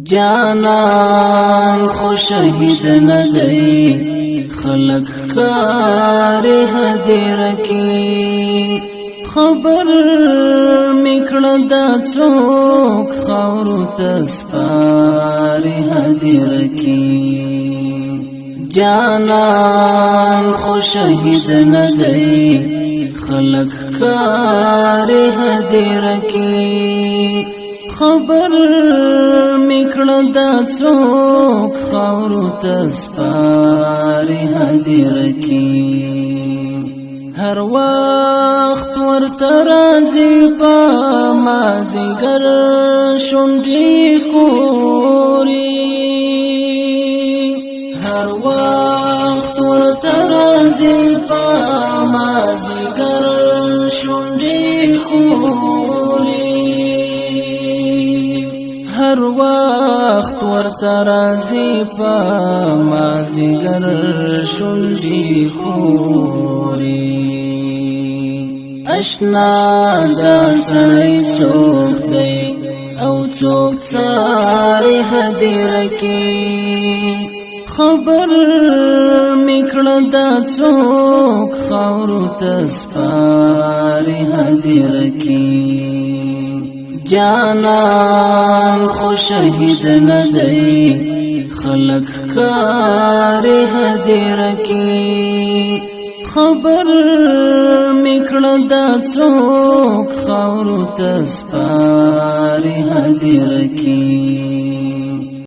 جانان خو شهید نه دی، خلق کار هدیر کی. خبر میکړه دا څوک خاورو ته سپاري هدیر کی؟ جانان خو شهید نه دی، خلق کار هدیر کی. خبر میکړه دا څوک خاورو ته سپاري هدیر کی؟ هر وخت ورته راځي په مازیګر شونډې خوري، هر وخت ورته راځي په مازیګر شونډې خوري، هر وخت ورته راځي په مازیګر شونډې خوري. اشنا دا سړی څوک دی او څوک څاري هدیر کی؟ خبر میکړه دا څوک خاورو ته سپاري هدیر کی؟ جانان خو شهید نه دی، خلق کار هدیر کی. خبر میکړه دا څوک خاورو ته سپاري هدیر کی؟